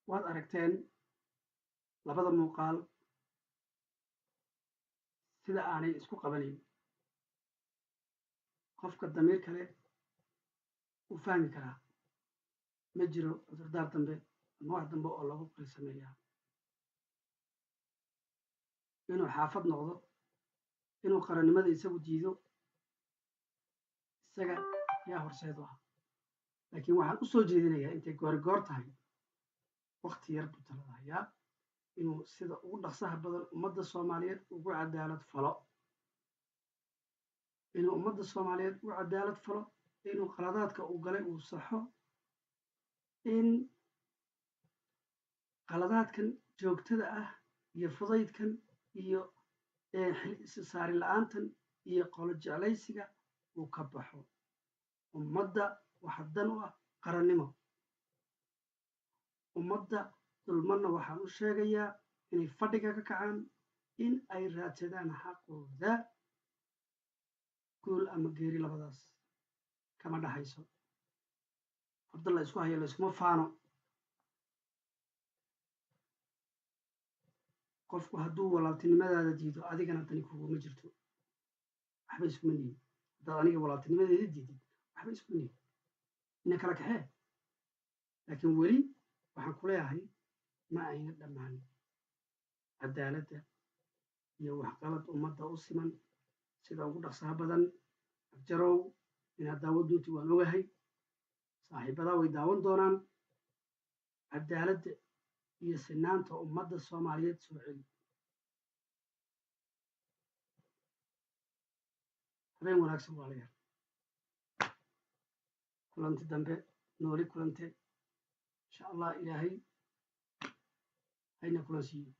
Waad aragteen labada muuqaal sida aanay isku qabanayn. Qofka damiir kale wuu fahmi karaa. Ma jiro cudurdaar dambe ama wax dambe oo lagu qilsameeyaa. Inuu xaafad noqdo, inuu qarannimada isagu diido, isaga yaa horseed u ah. Laakiin waxaan u soo jeedinayaa, intay goori goor tahay, wakti yar buu talada hayaa, inuu sida ugu dhaqsaha badan ummadda Soomaaliyeed ugu cadaalad falo, inuu ummadda Soomaaliyeed ugu cadaalad falo, inuu qaladaadka uu galay uu saxo, in qaladaadkan joogtada ah iyo fudaydkan iyo saari la-aantan iyo qolo jeclaysiga uu ka baxo. Ummadda waxa dan u ah qarannimo. Ummadda dulmadna waxaan u sheegayaa inay fadhiga ka kacaan, in ay raadsadaan xaqooda. Guul ama geeri labadaas kama dhaxayso. Hadda la isku hayo layskuma faano. Qofku hadduu walaaltinimadaada diido, adigana dani kuguma jirto, waxba iskuma nihin. Haddaad aniga walaaltinimadeeda diidid, waxba iskuma nihin, ina kala kaxee. Laakiin weli waxaan ku leeyahay, ma ayna dhammaan cadaaladda iyo waxqalad ummadda u siman sida ugu dhaqsaha badan. Abjarow, inaad daawan doonti waan ogahay, saaxiibadaa way daawan doonaan. Cadaaladda iyo sinaanta ummadda Soomaaliyeed soo celi. Habeen wanaagsan walaalayaal, kulanti dambe, nooli kulante, insha Allah. Ilaahay hayna kulan siiyo.